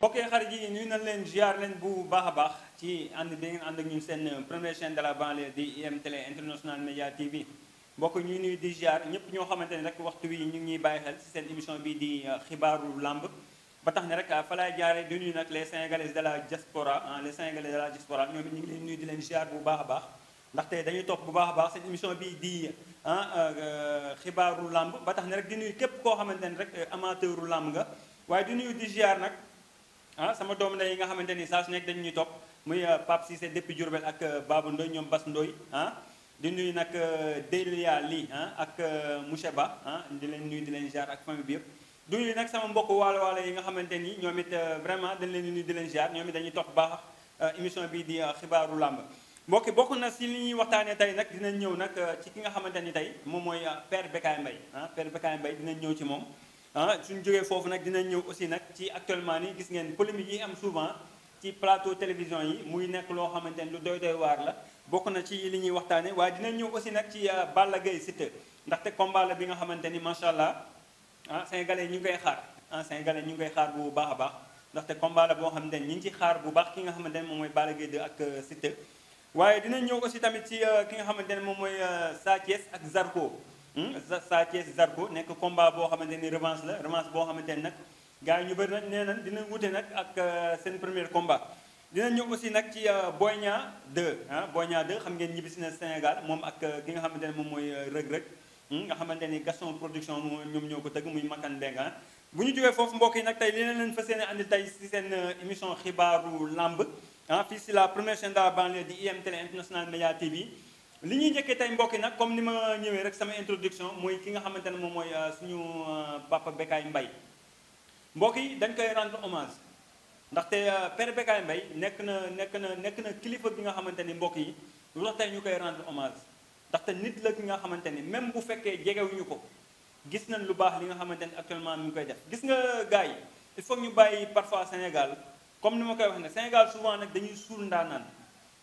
mbokk xarit yi nuyu nañ leen ziar leen bu baax a baax ci ànd bi ngeen ànd ak ñun seen première chaîne de la banlieue di IM Télé International Média TV mbokk ñuy nuyu di ziar ñëpp ñoo xamante ne rek waxtu wi ñu ngi ñuy bàyyi xel ci seen émission bi di xibaaru làmb ba tax ne rek fa laay jaaree di nuyu nag les sénégalais de la diaspora les sénégalais de la diaspora ñoom it ñu ngi leen nuyu di leen ziar bu baax a baax ndaxte dañuy topp bu baax a baax seen émission bi di xibaaru làmb ba tax ne rek di nuyu képp koo xamante ne rek amateuru làmb nga waaye di nuyu di ziar nag sama doom ndey yi nga xamante ni saa su nekk dañu ñuy topp muy Pape Cissé depuis Diourbel ak Babou Ndoye ñoom Bas Ndoye di nuyu nag Delia Ly ak monsieur Ba di leen nuyu di leen ziar ak famille bi yëpp di nuyu nag sama mbokk waalo waalo yi nga xamante ni ñoom it vraiment dañ leen di nuyu di leen ziar ñoom it dañuy topp baax émission bii di xibaaru làmb mbokki bokk na si li ñuy waxtaanee tey nag dinañ ñëw nag ci ki nga xamante ni tey moom mooy Père Bécaye Mbaye Père Bécaye Mbaye dinañ ñëw ci moom suñu jógee foofu nag dinañ ñëw aussi nag ci actuellement ni gis ngeen polémique yi am souvent ci plateau télévision yi muy nekk loo xamante ni lu doy waar la bokk na ci li ñuy waxtaane waaye dinañ ñëw aussi nag ci Balla Gaye Siteu ndaxte combat la bi nga xamante ni macha allah sénégalais ñu ngi koy xaar sénégalais ñu ngi koy xaar bu baax a baax ndaxte combat la boo xamante ni ñu ngi ci xaar bu baax ki nga xamante ni moom mooy Balla Gaye 2 ak Siteu waaye dinañ ñëw aussi tamit ci ki nga xamante ne moom mooy Sa Thiès ak Zarko Sa Thiès Zarko nekk combat boo xamante ni revanche la revanche boo xamante ni nag gars yi ñu bëri nag nee nañ dina wute nag ak seen premier combat dinañ ñëw aussi nag ci Boy Niang 2 Boy Niang 2 xam ngeen ñibbisi na Sénégal moom ak ki nga xamante ne moom mooy Reug-Reug nga xamante ni Gaston Production ñoom ñoo ko tëgg muy Makan Mbengue bu ñu jógee foofu mbokk yi nag tey li leen fas yéene andi tey si seen émission xibaaru lamb fii si la première chaîne de la banlieue di IM Télé International Média TV li ñuy njëkkee tey mbokk yi nag comme ni ma ñëwee rek sama introduction mooy ki nga xamante ne moom mooy suñu papa Bécaye Mbaye mbokk yi dañ koy rendre hommage ndaxte Père Bécaye Mbaye nekk na kilifa bi nga xamante ni mbokk yi lu tax tey ñu koy rendre hommage ndaxte nit la ki nga xamante ni même bu fekkee jegewuñu ko gis nañ lu baax li nga xamante ni actuellement mi ngi koy def gis nga gars yi il faut ñu bàyyi parfois Sénégal comme ni ma koy wax ne Sénégal souvent nag dañuy suul ndaanaan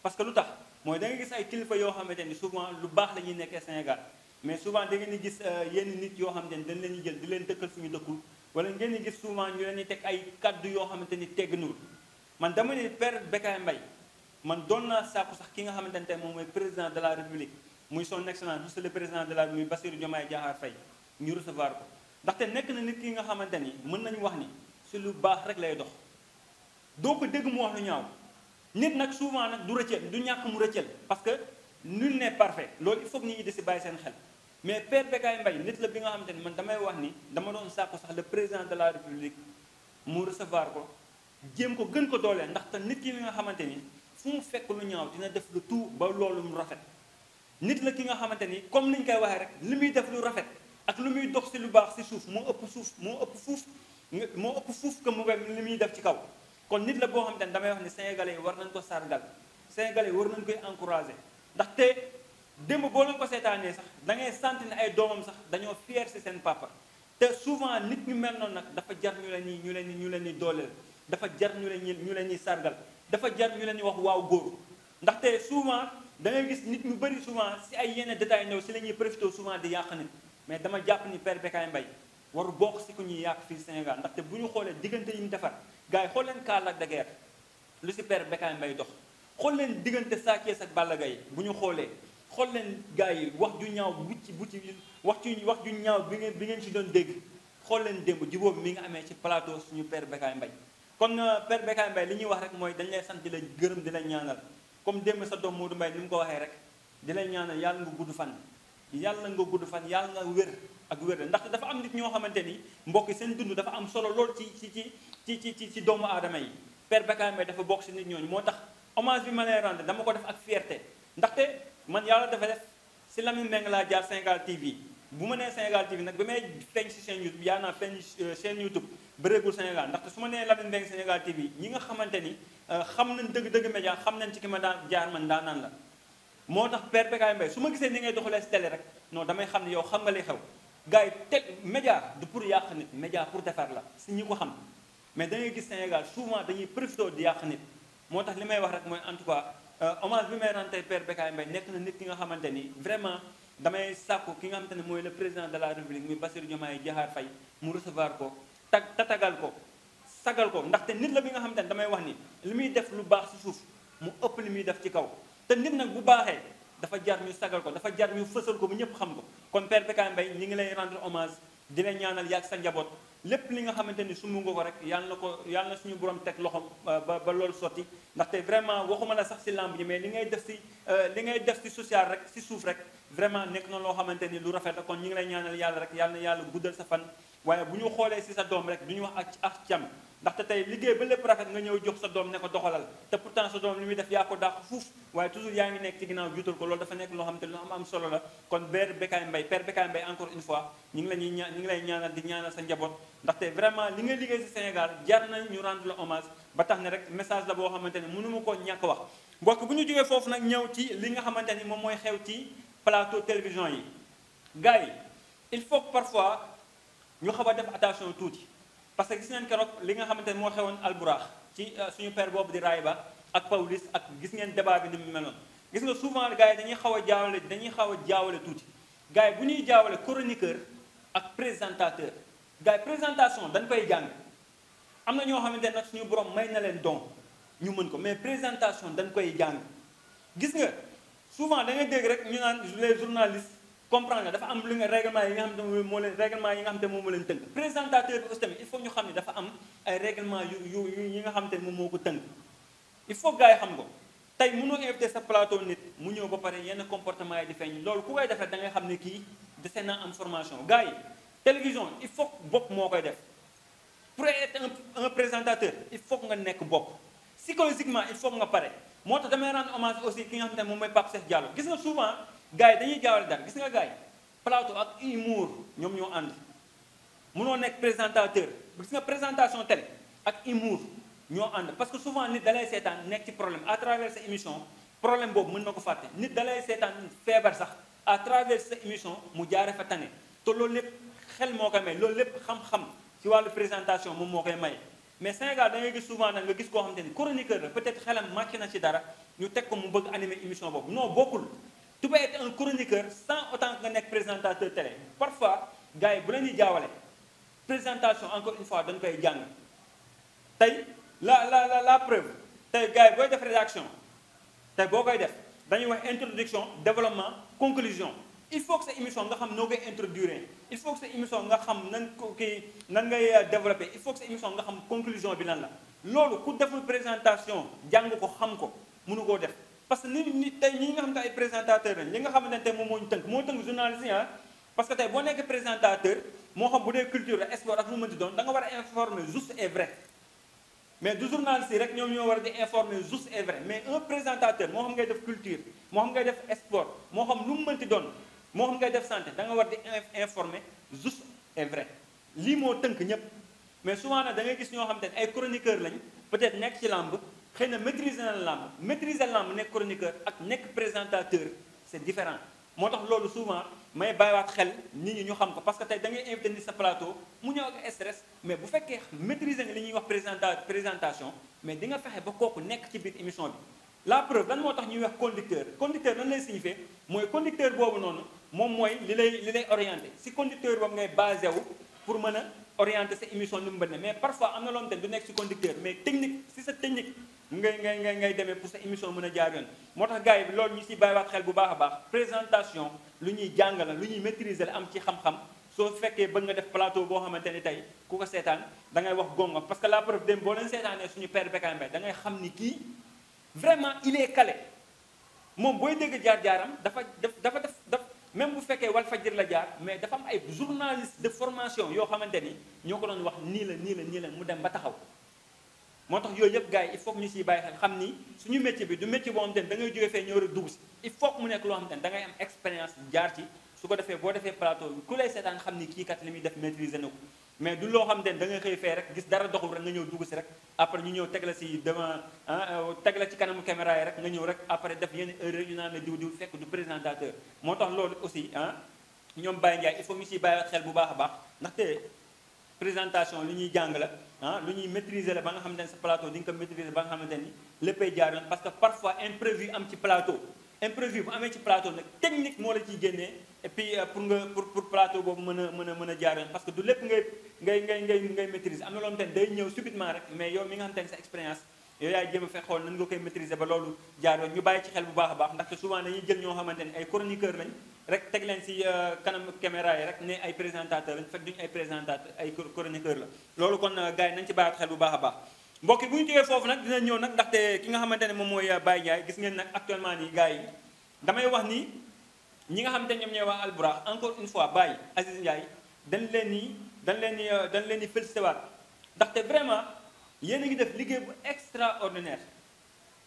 parce que lu tax mooy da nga gis ay kilifa yoo xamante ni souvent lu baax la ñuy nekkee Sénégal mais souvent da ngeen di gis yenn nit yoo xamante ni dañ leen di jël di leen dëkkal fu ñu dëkkul wala ngeen di gis souvent ñu leen di teg ay kaddu yoo xamante ni tegginuwul man dama ne Père Bécaye Mbaye man doon naa sàkku sax ki nga xamante ne tey moom mooy président de la république muy son excellence monsieur le président de la république Bassirou Diomaye Diakhar Faye ñu recevoir ko ndaxte nekk na nit ki nga xamante ni mën nañu wax ni si lu baax rek lay dox doo ko dégg mu wax lu ñaaw nit nag souvent nag du rëccel du ñàkk mu rëccel parce que nul n'est parfait loolu il faut que nit ñi di si bàyyi seen xel mais Père Bécaye Mbaye nit la bi nga xamante ni man damay wax ni dama doon sàkku sax le président de la république mu recevoir ko jéem ko gën ko dooleel ndaxte nit ki nga xamante ni fu mu fekk lu ñaaw dina def lu tout ba loolu mu rafet nit la ki nga xamante ni comme ni ñu koy waxee rek li muy def lu rafet ak lu muy dox si lu baax si suuf moo ëpp fuuf que mu li muy def ci kaw kon nit la boo xamante ni damay wax ni sénégalais yi war nañ ko sargal sénégalais yi war nañ koy encouragé ndaxte démb boo leen ko seetaanee sax da ngay sentir ne ay doomam sax dañoo fier si seen papa te souvent nit ñu mel noonu nag dafa jar ñu leen di dooleel dafa jar ñu leen di sargal dafa jar ñu leen di wax waaw góor ndaxte souvent da ngay gis nit ñu bëri souvent si ay yenn détails ñëw si la ñuy profité souvent di yàq nit mais dama jàpp ni Père Bécaye Mbaye waru bokk si ku ñuy yàq fii Sénégal ndaxte bu ñu xoolee diggante yi ñu defar gars yi xool leen cas Lac de Guiers lu si Père Bécaye Mbaye dox xool leen diggante Sa Thiès ak Balla Gaye bu ñu xoolee xool leen gars yi wax ju ñaaw wax ju ñaaw bi ngeen si doon dégg xool leen démb jubóo bi mi nga amee ci plateau suñu Père Bécaye Mbaye kon Père Bécaye Mbaye li ñuy wax rek mooy dañ lay sant di la gërëm di la ñaanal comme démb sa doom Modou Mbaye ni mu ko waxee rek di la ñaanal yàlla nga gudd fan yàlla nga wér ak wér ndaxte dafa am nit ñoo xamante ni mbokk seen dund dafa am solo lool ci doomu aadama yi Père Bécaye Mbaye dafa bokk si nit ñooñu moo tax hommage bi ma lay rendre dama ko def ak fierté ndaxte man yàlla dafa def si Lamine Mbengue laa jaar Sénégal TV bu ma nee Sénégal TV nag ba may feeñ si chaîne YouTube yaa naa feeñ chaîne YouTube bëreegul Sénégal ndaxte su ma nee Lamine Mbengue Sénégal TV ñi nga xamante ni xam nañ dëgg média xam nañ ci ki ma daan jaar man daanaan la moo tax Père Bécaye Mbaye su ma gisee ni ngay doxalee si télé rek non damay xam ne yow xam nga li xew gars yi média du pour yàq nit média pour defar la si ñi ko xam mais da ngay gis Sénégal souvent dañuy profité di yàq nit moo tax li may wax rek mooy en tout cas hommage bi may rendre tey Père Bécaye Mbaye nekk na nit ki nga xamante ni vraiment damay sàkku ki nga xamante ne mooy le président de la république muy Bassirou Diomaye Diakhar Faye mu recevoir ko tatagal ko sagal ko ndaxte nit la bi nga xamante ne damay wax ni li muy def lu baax si suuf mu ëpp li muy def ci kaw te nit nag bu baaxee dafa jar ñu sagal ko dafa jar ñu fësal ko bu ñëpp xam ko kon Père Bécaye Mbaye ñi ngi lay rendre hommage di la ñaanal yàgg sa njaboot lépp li nga xamante ni sumb nga ko rek yàlla na suñu borom teg loxom ba loolu sotti ndaxte vraiment waxuma la sax si lamb ji mais li ngay def si social rek si suuf rek vraiment nekk na loo xamante ni lu rafet la kon ñi ngi lay ñaanal yàlla rek yàlla na yàlla guddal sa fan waaye bu ñu xoolee si sa doom rek du ñu wax ak cam ndaxte tey liggéey ba lépp rafet nga ñëw jox sa doom ne ko doxalal te pourtant sa doom li muy def yaa ko dàq fuuf waaye toujours yaa ngi nekk ci ginnaaw juutal ko loolu dafa nekk loo xamante ni lu am solo la kon Père Bécaye Mbaye encore une fois ñi ngi lay ñaanal di ñaanal sa njaboot ndaxte vraiment li ngay liggéey si Sénégal jar na ñu rendre la hommage ba tax ne rek message la boo xamante ni mënu ma koo ñàkk wax mbokk bu ñu jógee foofu nag ñëw ci li nga xamante ni moom mooy xew ci plateau télévision yi gars yi il faut que parfois ñu xaw a def attention tuuti parce que gis ngeen keroog li nga xamante ni moo xewoon Alburax ci suñu père boobu di Rayba ak Pawlish ak gis ngeen débat bi ni mu meloon gis nga souvent gars yi dañuy xaw a jaawale tuuti gars yi bu ñuy jaawale chroniqueur ak présentateur gars yi présentation dañ koy jàng am na ñoo xamante ne nag suñu borom may na leen don ñu mën ko mais présentation dañ koy jàng gis nga souvent da ngay dégg rek ñu naan les journalistes comprendre nga dafa am lu nga règlement yi nga xam ne moo leen moom moo leen tënk présentateur bi aussi tamit il faut ñu xam ne dafa am ay règlement yi nga xam te ne moom moo ko tënk il faut gars yi xam ko tey mënoo invité sa plateau nit mu ñëw ba pare yenn comportement yi di feeñ loolu ku koy def rek da ngay xam ne kii dese naa am formation gars yi télévision il faut bopp moo koy def pour être un présentateur il faut nga nekk bopp psychologiquement il faut nga pare moo tax damay rendre hommage aussi ki nga xam ne moom mooy Pape Cheikh Diallo gis nga souvent gars yi dañuy jaawale dara gis nga gars yi plateau ak humour ñoom ñoo ànd mënoo nekk présentateur gis nga présentation télé ak humour ñoo ànd parce que souvent nit dalay seetaan nekk ci problème à travers sa émission problème boobu mën na ko fàtte nit dalay seetaan feebar sax à travers sa émission mu jaare fa tane te loolu lépp xel moo koy may loolu lépp xam-xam ci wàllu présentation moom moo koy may mais Sénégal da ngay gis souvent nag nga gis koo xamante ni chroniqueur la peut-être xelam màcc na ci dara ñu teg ko mu bëgg animer émission boobu non bokkul tu peux être un chroniqueur sans autant que nga nekk présentateur télé parfois gars yi bu leen di jaawale présentation encore une fois dañ koy jàng tey la preuve tey gars yi booy def rédaction tey boo koy def dañuy wax introduction développement conclusion il faut que sa émission nga xam noo koy introduire il faut que sa émission nga xam nan ngay développer il faut que sa émission nga xam conclusion bi lan la loolu ku deful présentation jàng ko xam ko mënu koo def parce que ni tey ñi nga xam ne ay présentateur lañ li nga xamante ne tey moom moo tënk journaliste yi parce que tey boo nekkee présentateur moo xam bu dee culture la sport ak lu mënti doon da nga war a informer juste et vrai mais du journaliste yi rek ñoom ñoo war a di informer juste et vrai mais un présentateur moo xam ngay def culture moo xam ngay def sport moo xam lu mu mënti doon moo xam ngay def santé da nga war di informer juste et vrai lii moo tënk ñépp mais souvent nag da ngay gis ñoo xam te ne ay chroniqueur lañ peut-être nekk ci làmb xëy na maîtriser làmb nekk chroniqueur ak nekk présentateur c'est différent moo tax loolu souvent may bàyyiwaat xel nit ñi ñu xam ko parce que tey da ngay invité nit sa plateau mu ñëw ak stress mais bu fekkee maîtriser nga li ñuy wax présentation mais di nga fexe ba kooku nekk ci biir émission bi la preuve lan moo tax ñuy wax conducteur lan lay signifier mooy conducteur boobu noonu moom mooy li lay orienté si conducteur boobu ngay basé wu pour mën a orienter sa émission lu mu bëri mais parfois am na loo xamante ne du nekk si conducteur mais technique si sa technique ngay demee pour sa émission mën a jaar yoon moo tax gars yi loolu ñu si bàyyiwaat xel bu baax a baax présentation lu ñuy jàng la lu ñuy maîtriser la am ci xam-xam soo fekkee bëgg nga def plateau boo xamante ni tey ku ko seetaan da ngay wax gongo parce que la preuve dem boo leen seetaanee suñu Père Bécaye Mbaye da ngay xam ni kii vraiment il est calé moom booy dégg jaar-jaaram dafa def même bu fekkee Walfadjri la jaar mais dafa am ay journaliste de formation yoo xamante ni ñoo ko doon wax nii la mu dem ba taxaw moo tax yooyu yëpp gars yi il faut que ñu siy bàyyi xel xam ni suñu métier bi du métier boo xamante ni da ngay jógee fee ñëw rek dugg si il faut que mu nekk loo xamante ni da ngay am expérience jaar ci su ko defee boo defee plateau bi ku lay seetaan xam ni kii kat li muy def maîtriser na ko mais du loo xamante ni da ngay xëy fee rek gis dara doxul rek nga ñëw dugg si rek après ñu ñëw teg la si devant teg la ci kanamu caméra yi rek nga ñëw rek après def yenn erreur ñu naan la diw fekk du présentateur moo tax loolu aussi ñoom Baye Ndiaye il faut ñu siy bàyyi xel bu baax a baax ndaxte présentation lu ñuy jàng la lu ñuy maîtriser la ba nga xamante ne sa plateau di nga ko maîtriser ba nga xamante ni léppay jaar yoon parce que parfois imprévu am ci plateau imprévu bu amee ci plateau nag technique moo la ciy génnee et puis pour plateau boobu mën a jaar yoon parce que du lépp ngay maîtriser am na loo xamante ne day ñëw subitement rek mais yow mi nga xamante ne sa expérience yow yaay jéem a fekk xool nan nga koy maîtriser ba loolu jaar yoon ñu bàyyi ci xel bu baax a baax ndaxte souvent dañuy jël ñoo xamante ne ay chroniqueur lañ rek teg leen si kanam caméra yi rek ne ay présentateur lañ fekk duñu ay présentateur ay chroniqueur la loolu kon gars yi nañ ci bàyyi xel bu baax a baax mbokk yi bu ñu jógee foofu nag dina ñëw nag ndaxte ki nga xamante ne moom mooy Baye Ndiaye gis ngeen nag actuellement nii gars yi damay wax ni ñi nga xamante ne ñoom ñooy waa Alburax encore une fois Baye Aziz Ndiaye dañ leen di félicité waat ndaxte vraiment yéen a ngi def liggéey bu extraordinaire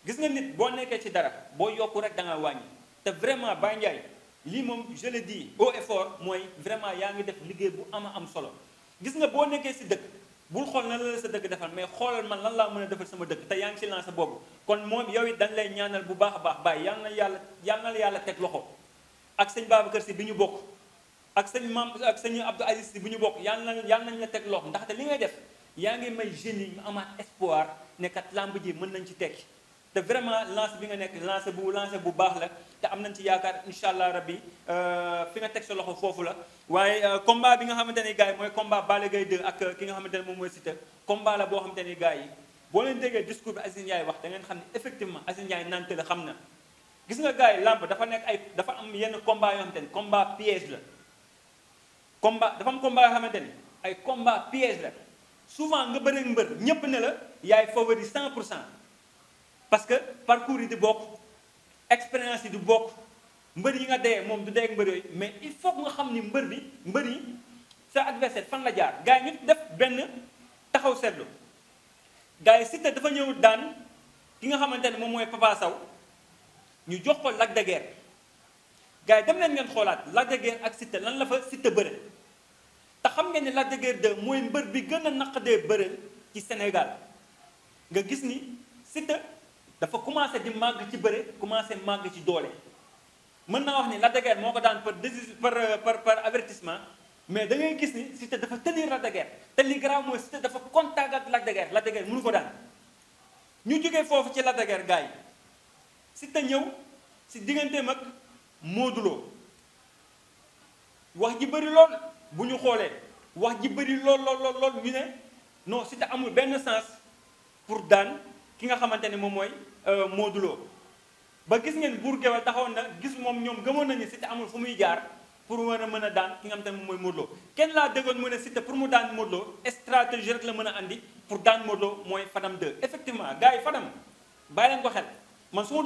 gis nga nit boo nekkee ci dara boo yokku rek da nga wàññi te vraiment Baye Ndiaye lii moom je le dis haut et fort mooy vraiment yaa ngi def liggéey bu am solo gis nga boo nekkee si dëkk bul xool na la sa dëkk defal mais xoolal man lan laa mën a defal sama dëkk te yaa ngi si lancé boobu kon moom yow it dañ lay ñaanal bu baax a baax Baye yal na la yàlla teg loxo ak sëñ Babacar Si bi ñu bokk ak sëñ Abdou Aziz Si bi ñu bokk yal nañ la teg loxo ndaxte li ngay def yaa ngi may jeunes yi ñu amaat espoir ne kat lamb ji mën nañ ci tekki te vraiment lancé bi nga nekk lancé bu baax la te am nañ ci yaakaar incha allah rabbi fi nga teg sa loxo foofu la waaye combat bi nga xamante ne gars yi mooy combat Balla Gaye 2 ak ki nga xamante ne moom mooy Siteu combat la boo xamante ne gars yi boo leen déggee discours bi Aziz Ndiaye wax da ngeen xam ne effectivement Aziz Ndiaye nante la xam na gis nga gars yi lamb dafa am yenn combat yoo xamante ne combat piège la dafa am combat yoo xamante ne ay combat piège la souvent nga bëre mbër ñépp ne la yaay favori 100 pour cent parce que parcours yi di bokk expérience yi du bokk mbër yi nga dee moom du dee ak mbër yooyu mais il faut nga xam ni mbër yi sa adversaire fan la jaar gars yi ñu def benn taxaw seetlu gars yi Siteu dafa ñëw daan ki nga xamante ne moom mooy Papa Sow ñu jox ko Lac de Guiers gars yi dem leen ngeen xoolaat Lac de Guiers ak Siteu lan la fa Siteu bëre te xam ngeen ni Lac de Guiers 2 mooy mbër bi gën a naqadee bëre ci Sénégal nga gis ni Siteu dafa commencé di màgg ci bëre commencé màgg ci doole mën naa wax ni Lac de Guiers moo ko daan par avertissement mais da ngay gis ni Siteu dafa tenir Lac de Guiers te li garaaw mooy Siteu dafa contact ak Lac de Guiers mënu ko daan ñu jógee foofu ci Lac de Guiers gars yi Siteu ñëw si digganteem ak Modou Lo wax ji bëri lool bu ñu xoolee wax ji bëri lool ñu ne non Siteu amul benn sens pour daan ki nga xamante ne moom mooy Modou Lo ba gis ngeen buur gewel taxawoon na gis moom ñoom gëmoon nañu Siteu amul fu muy jaar pour war a mën a daan ki nga xamante ne moom mooy Modou Lo kenn laa déggoon mu ne Siteu pour mu daan Modou Lo stratégie rek la mën a andi pour daan Modou Lo mooy Fadam 2 effectivement gars yi Fadam bàyyi leen ko xel man su ma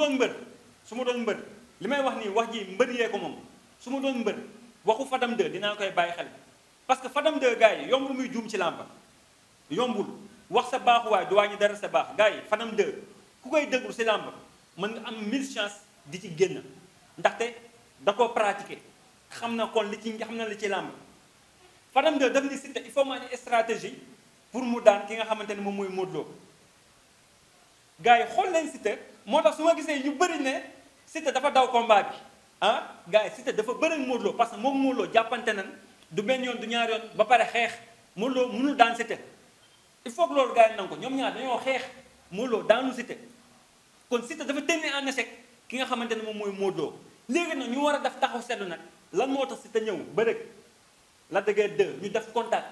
doon mbër li may wax nii wax ji mbër yee ko moom su ma doon mbër waxu Fadam 2 dinaa koy bàyyi xel parce que Fadam 2 gars yi yombul muy juum ci làmba yombul wax sa baaxuwaay du wàññi dara sa baax gars yi Fadam 2 ku koy déglu si làmb mën nga am 1000 chance di ci génn ndaxte da koo pratiquer xam na kon li ci làmb Fadam 2 daf ni Siteu il faut ma une stratégie pour mu daan ki nga xamante ne moom mooy Modou Lo gars yi xool leen Siteu moo tax su ma gisee ñu bëri ne Siteu dafa daw combat bi gars yi Siteu dafa bëri Modou Lo parce que moom Modou Lo jàppante nan du benn yoon du ñaar yoon ba pare xeex Modou Lo mënul daan Siteu il faut que loolu gars yi nangu ko ñoom ñaar dañoo xeex Modou Lo daanu Siteu kon Siteu dafa tenir en échec ki nga xamante ne moom mooy Modou Lo léegi nag ñu war a def taxaw seetlu nag lan moo tax Siteu ñëw ba rek Lac de Guiers 2 ñu def contact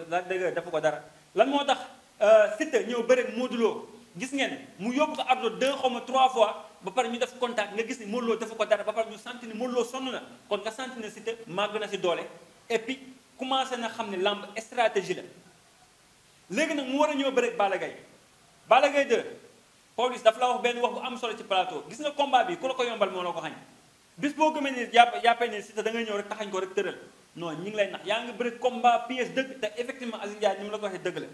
Lac de Guiers dafa ko dara lan moo tax Siteu ñëw ba rek Modou Lo gis ngeen mu yóbbu ko ardo 2 xaw ma 3 fois ba pare ñu def contact nga gis ni Modou Lo dafa ko dara ba pare ñu sentir ni Modou Lo sonn na kon nga sentir ne Siteu màgg na si doole et puis commencé na xam ne lamb stratégie la léegi nag mu war a ñëw ba rek Balla Gaye 2 Pawlish dafa la wax benn wax bu am solo ci plateau gis nga combat bi ku la ko yombal moo la ko xañ bis boo gëmee ni jàppee ne Siteu da ngay ñëw rek taxañ ko rek tëral non ñi ngi lay nax yaa ngi bëri combat pièce dëgg te effectivement Aziz Ndiaye ni mu la ko waxee dëgg la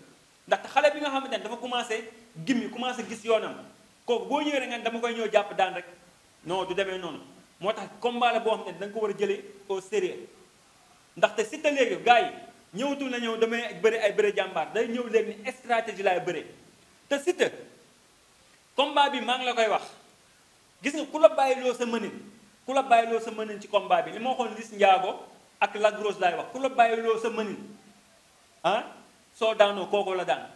ndaxte xale bi nga xamante ne dafa commencé gis yoonam kooku boo ñëwee rek nga dama koy ñëw jàpp daan rek non du demee noonu moo tax combat la boo xam ne da nga ko war a jëlee au sérieux ndaxte Siteu léegi gars yi ñëwatul na ñëw damay bëri ay bëri jàmbaar day ñëw léegi ni stratégie laay bëree te Siteu combat bi maa ngi la koy wax gis nga ku la bàyyiloo sa mënin ci combat bi li ma waxoon Liss Ndiago ak Lac Rose laay wax ku la bàyyiloo sa mënin soo daanoo kooku la daan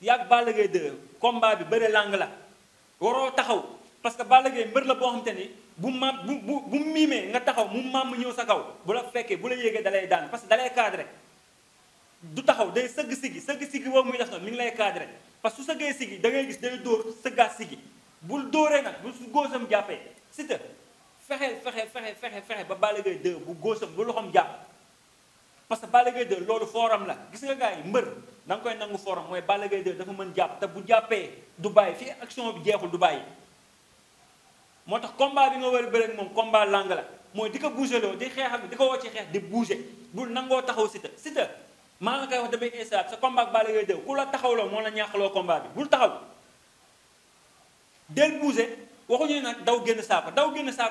yàgg Balla Gaye 2 combat bi bëre lang la waroo taxaw parce que Balla Gaye mbër la boo xamante ni bu maam bu miimee nga taxaw mu maam ñëw sa kaw bu la fekkee bu la yéegee dalay daan parce que dalay cadré du taxaw day sëgg sigi boobu muy def noonu mi ngi lay cadré parce que su sëggee sigi da ngay gis day dóor sëggaat sigi bul dóoree nag bu su góosam jàppee Siteu fexe ba Balla Gaye 2 bu góosam bu loxoom jàpp parce que Balla Gaye 2 loolu fooram la gis nga gars yi mbër da nga koy nangu fooram mooy Balla Gaye 2 dafa mën jàpp te bu jàppee du bàyyi fii action bi jeexul du bàyyi moo tax combat bi nga war a bëre ak moom combat lang la mooy di ko bouger loo di xeex ak di ko woo ci xeex di bouger bul nangoo taxaw Siteu maa nga koy wax damay instaat sa combat ak Balla Gaye 2 ku la taxawloo moo la ñàkkaloo combat bi bul taxaw del bouger waxuñu nag daw génn saako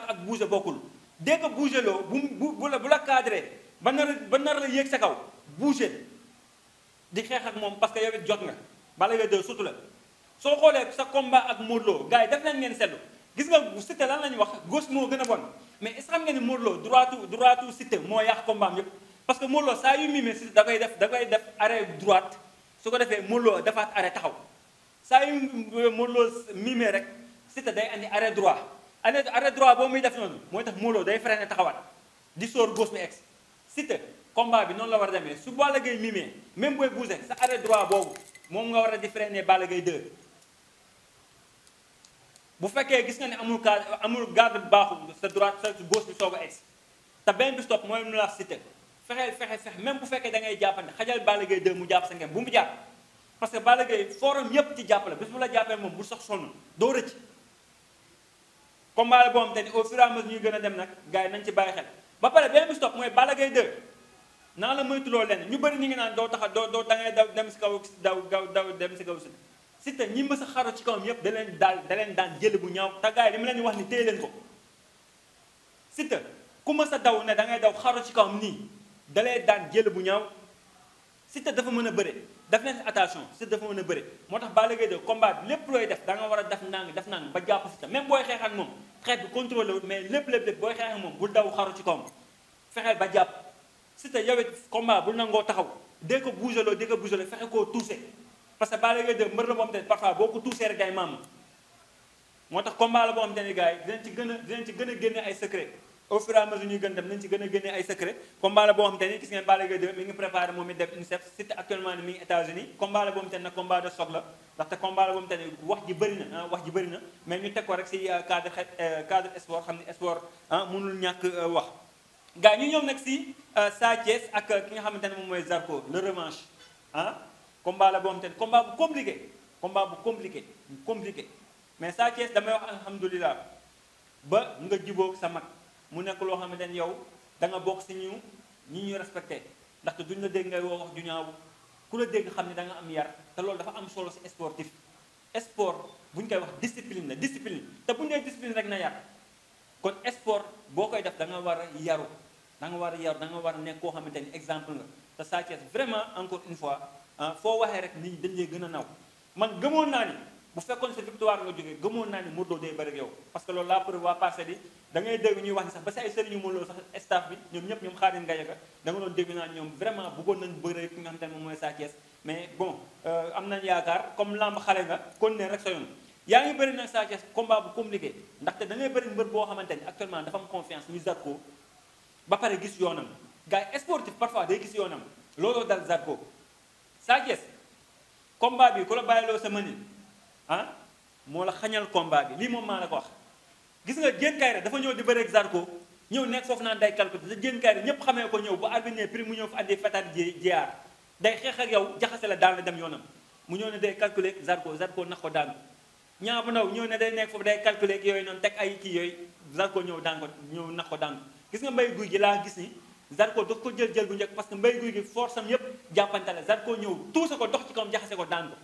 ak bouger bokkul dès que bouger loo bu la cadré ba nar la yéeg sa kaw bouger di xeex ak moom parce que yow it jot nga Balla Gaye 2 surtout la soo xoolee sa combat ak Modou Lo gars yi def leen ngeen seetlu gis nga Siteu lan la ñu wax gauche moo gën a bon mais est-ce que xam nga ni Modou Lo droitu Siteu moo yàq combat am yépp parce que Modou Lo saa yu mimee Siteu da koy def arrêt droite su ko defee Modou Lo defaat arrêt taxaw saa yu Modou Lo mimee rek Siteu day andi arrêt droit arrêt droit boobu muy def noonu mooy tax Modou Lo day freiné taxawaat di sóor gauche bi ex Siteu combat bi noonu la war a demee su Balla Gaye mimee même booy bougé sa arrêt droit boobu moom nga war a di freiné Balla Gaye 2 bu fekkee gis nga ne amul garde bu baaxul sa droite sa gauche bi soog a ex te benn bi stop mooy nu la Siteu fexe même bu fekkee da ngay jàppante xajal Balla Gaye 2 mu jàpp sa ngem bu mu jàpp parce que Balla Gaye forum yépp ci jàppale bis bu la jàppee moom bu sax sonn doo rëcc combat la boo xam te ni au fur et à mesure ñuy gën a dem nag gars yi nañ ci bàyyi xel ba pare benn bi stop mooy Balla Gaye 2 naa la moytuloo lenn ñu bëri ni ngi naan doo taxa doo da ngay daw dem si kaw daw dem si kaw Siteu ñi mës a xaru ci kawam yépp da leen daan jël bu ñaaw te gars yi li ma leen di wax ni téye leen ko Siteu ku mës a daw ne da ngay daw xaru ci kawam nii dalee daan jël bu ñaaw Siteu dafa mën a bëre def leen attention Siteu dafa mën a bëre moo tax Balla Gaye 2 combat bi lépp looy def da nga war a def ndànk ba jàpp Siteu même booy xeex ak moom xeex bi contrôlé wul mais lépp booy xeex ak moom bul daw xaru ci kawam fexeel ba jàpp Siteu yow it combat bul nangoo taxaw dès que bougeloo fexe koo touché parce que Balla Gaye 2 mbër la boo xam te ne parfois boo ko touché rek day maam moo tax combat la boo xam te ne gars yi dinañ ci gën a génne ay secret au fur et à mesure ñuy gën dem nañ ci gën a génne ay secret combat la boo xam te ni gis ngeen Balla Gaye 2 mi ngi préparé moom it def UNICEF Siteu actuellement ni mi ngi États-Unis combat la boo xam te ne nag combat de choc la ndaxte combat la boo xam te ne wax ji bëri na mais ñu teg ko rek si cadre sport xam ne sport mënul ñàkk wax gars ñu ñëw nag si Sa Thiès ak ki nga xamante ne moom mooy Zarko le revanche combat la boo xam te ne combat bu compliqué mais Sa Thiès damay wax alhamdulilah ba nga jubóog sa mag mu nekk loo xamante ne yow da nga bokk si ñi ñu respecté ndaxte duñ la dégg ngay wax ju ñaaw ku la dégg xam ne da nga am yar te loolu dafa am solo si sportif sport bu ñu koy wax discipline te bu ñu nee discipline rek na yar kon sport boo koy def da nga war a yaru da nga war a nekk koo xamante ni exemple nga te Sa Thiès vraiment encore une fois foo waxee rek nit ñi dañ lay gën a naw man gëmoon naa ni bu fekkoon sa victoire nga jógee gëmoon naa ni Modou Lo day bëri ak yow parce que loolu la preuve waa passé bi da ngay dégg ñuy wax ni sax ba si ay sëriñ yu Modou Lo sax staff bi ñoom ñëpp ñoom Khadim Gadiaga da nga doon dégg naa ñoom vraiment bëggoon nañ bëri ki nga xamante ne moom mooy Sa Thiès mais bon am nañ yaakaar comme lamb xale nga kon ne rek sa yoon yaa ngi bëri nag Sa Thiès combat bu compliqué ndaxte da ngay bëri mbër boo xamante ni actuellement dafa am confiance muy Zarko ba pare gis yoonam gars yi sportif parfois day gis yoonam looloo dal Zarko Sa Thiès combat bi ku la bàyyiloo sa mënin moo la xañal combat bi lii moom maa la ko wax gis nga Diène Kaïré dafa ñëw di bëre ak Zarko ñëw nekk foofu naan day calculer te Diène Kaïré ñépp xamee ko ñëw bu arbitre prix mu ñëw fa andi fatat jiyaar day xeex ak yow jaxase la daan la dem yoonam mu ñëw ne day calculer Zarko nax ko daan ñaa bu ndaw ñëw ne day nekk foofu day calculer yooyu noonu teg ay kii yooyu Zarko ñëw nax ko daan gis nga mbay guy gi laa gis ni Zarko daf ko jël bu njëkk parce que mbay guy gi force am yépp jàppante la Zarko ñëw tuuse ko dox ci kawam jaxase ko daan ko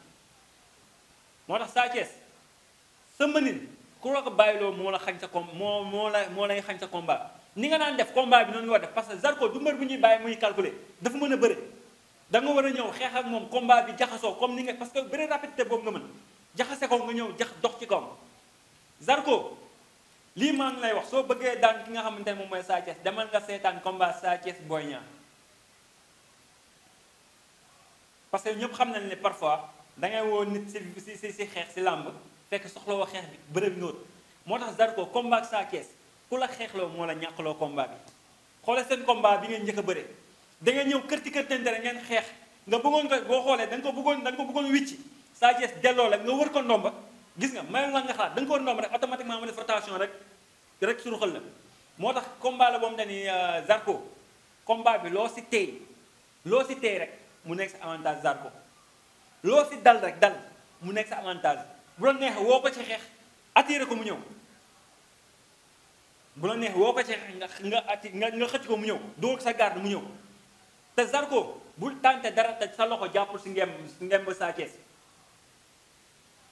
moo tax Sa Thiès sa mënin ku la ko bàyyiloo moo la xañ sa moo lay xañ sa combat ni nga naan def combat bi noonu nga war def parce que Zarko du mbër bu ñuy bàyyi muy calculer dafa mën a bëre da nga war a ñëw xeex ak moom combat bi jaxasoo comme ni nga parce que bëre rapidité boobu nga mën jaxase ko nga ñëw dox ci kawam Zarko lii maa ngi lay wax soo bëggee daan ki nga xamante ne moom mooy Sa Thiès demal nga seetaan combat Sa Thiès Boy Niang parce que ñëpp xam nañ ne parfois da ngay woo nit si xeex si làmb fekk soxla woo xeex bi bërëb nga wut moo tax Zarko combat ak Sa Thiès ku la xeexloo moo la ñàkkloo combat bi xoole seen combat bi ngeen njëkk a bëre da ngeen ñëw kërti kërtente ngeen xeex nga bëggoon ko boo xoolee da nga ko bëggoon wicci Sa Thiès delloo la nga wër ko ndomba gis nga may la nga xalaat da nga ko wër ndomba rek automatiquement mu def rotation rek suruxal la moo tax combat la boobu ni Zarko combat bi loo si téy rek mu nekk sa avantage Zarko loo si dal rek dal mu nekk sa avantage bu la neex woo ko ci xeex attiré ko mu ñëw bu la neex woo ko ci xeex nga xëcc ko mu ñëw dóor sa garde mu ñëw te Zarko bul tànte dara te sa loxo jàppul si ngemb Sa Thiès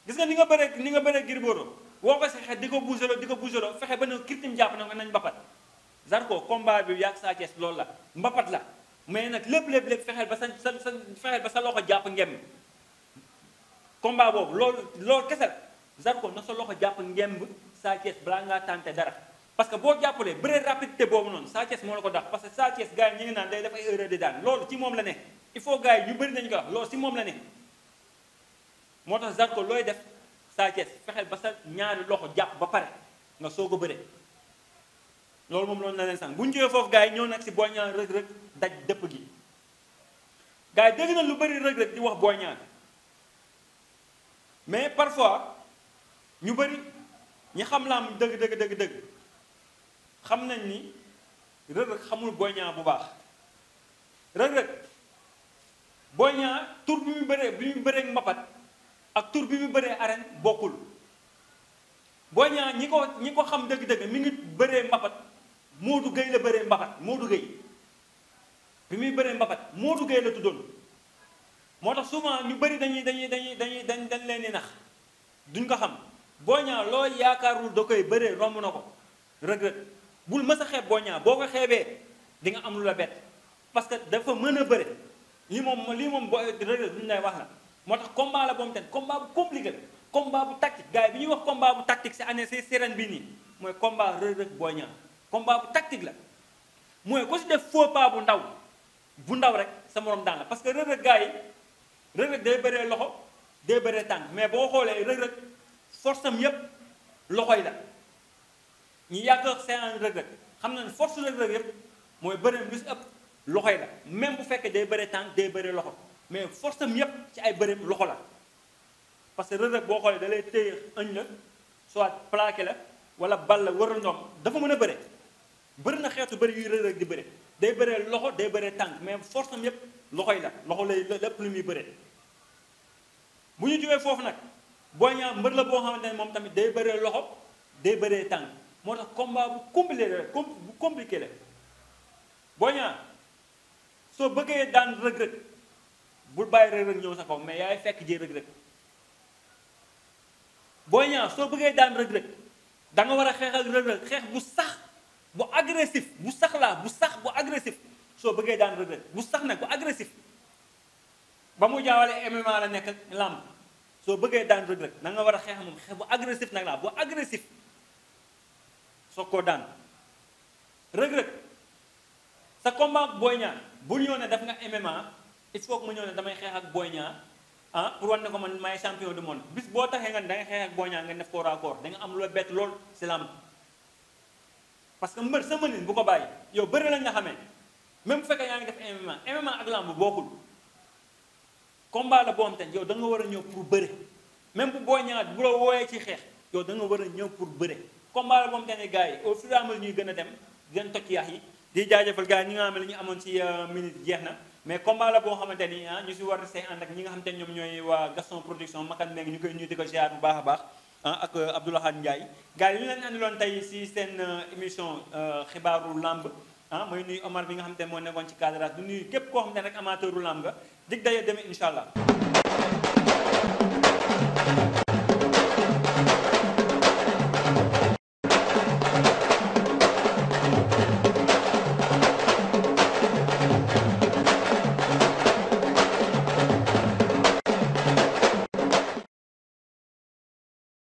gis nga ni nga bëree Gris Bordeaux woo ko si xeex di ko bougeloo fexe ba ne kirtim jàpp na ko nañ mbapat Zarko combat bi yàgg Sa Thiès loolu la mbapat la mais nag lépp fexeel ba sa loxo jàpp ngemb combat boobu loolu kese la Zarko na sa loxo jàpp ngemb Sa Thiès balaa ngaa tànte dara parce que boo jàppalee bëre rapidité boobu noonu Sa Thiès moo la ko dax parce que Sa Thiès gars yi ñu ngi naan day def ay erreur de daan loolu ci moom la ne il faut gars yi ñu bëri nañu ko wax loolu ci moom la ne moo tax Zarko looy def Sa Thiès fexeel ba sa ñaari loxo jàpp ba pare nga soog a bëre loolu moom loolu na leen sànq bu ñu jógee foofu gars yi ñëw nag si Boy Niang Reug Reug daj dëpp gi gars yi dégg na lu bëri Reug Reug di wax Boy Niang mais parfois ñu bëri ñi xam laam dëgg xam nañ ni Reug Reug xamul Boy Niang bu baax Reug Reug Boy Niang tur bi mu bëree mbapat ak tur bi mu bëree arène bokkul Boy Niang ñi ko xam dëgg mi ngi bëree mbapat Modou Gueye la bëree mbapat Modou Gueye bi muy bëree mbapat Modou Gueye la tuddoon moo tax souvent ñu bëri dañ leen di nax duñ ko xam Boy Niang loo yaakaarul da koy bëree romb na ko Reug Reug bul mës a xeeb Boy Niang boo ko xeebee di nga am lu la bett parce que dafa mën a bëre lii moom Reug Reug duñu lay wax la moo tax combat la boobu ten combat bu compliqué la combat bu tactique gars yi bi ñuy wax combat bu tactique si année si ren bii nii mooy combat Reug Reug Boy Niang combat bu tactique la mooy ku si def faux pas bu ndaw rek sa morom daan la parce que Reug Reug gars yi Reug Reug day bëree loxo day bëree tànk mais boo xoolee Reug Reug force am yépp loxo yi la ñu yàgg séance Reug Reug xam na ne force Reug Reug yépp mooy bëreem lu si ëpp loxo yi la même bu fekkee day bëree tànk day bëree loxo mais force am yépp ci ay bëreem loxo la parce que Reug Reug boo xoolee da lay téye ëñ la soit plaqué la wala bal la wëral ñoom dafa mën a bëri na xeetu bëri yuy Reug Reug di bëre day bëree loxo day bëree tànk mais force am yépp loxo yi la loxo lay lépp lu muy bëree bu ñu jógee foofu nag Boy Niang mbër la boo xamante ne moom tamit day bëree loxo day bëree tànk moo tax combat bu compliqué la Boy Niang soo bëggee daan Reug Reug bul bàyyi Reug Reug ñëw sa kaw mais yaay fekk ji Reug Reug Boy Niang soo bëggee daan Reug Reug da nga war a xeex ak Reug Reug xeex bu sax bu agressif bu sax bu agressif soo bëggee daan Reug Reug bu sax nag bu agressif ba mu jaawale MMA la nekk ak làmb soo bëggee daan Reug Reug da nga war a xeex moom xeex bu agressif nag laa bu agressif soo koo daan Reug Reug sa combat ak Boy Niang bu ñëw ne def nga MMA il faut que mu ñëw ne damay xeex ak Boy Niang pour wan ne ko man maay champion du monde bis boo taxee nga ne da ngay xeex ak Boy Niang nga def corps à corps da nga am lu bett lool si làmb parce que mbër sa mënin bu ko bàyyi yow bëri lañ nga xamee même bu fekkee yaa ngi def MMA ak làmb bokkul combat la boo xam te yow da nga war a ñëw pour bëre même bu Boy Niang bu la wooyee ci xeex yow da nga war a ñëw pour bëre combat la boo xam te ne gars yi au fur et à mesure ñuy gën a dem di leen toj yaax yi di jaajëfal gars yi ñi nga xam ne li ñu amoon ci minute jeex na mais combat la boo xamante ni ñu si war a say ànd ak ñi nga xamante ne ñoom ñooy waa Gaston Production makan meeg ñu koy ñu di ko ziar bu baax a baax ak Abdoulaye Ndiaye gars yi li leen andiloon tey si seen émission xibaaru lamb mooy nuyu Omar bi nga xamante ne moo nekkoon ci cadrage du nuyu képp koo xamante ne rek amateuru lamb nga dig daje demee incha allah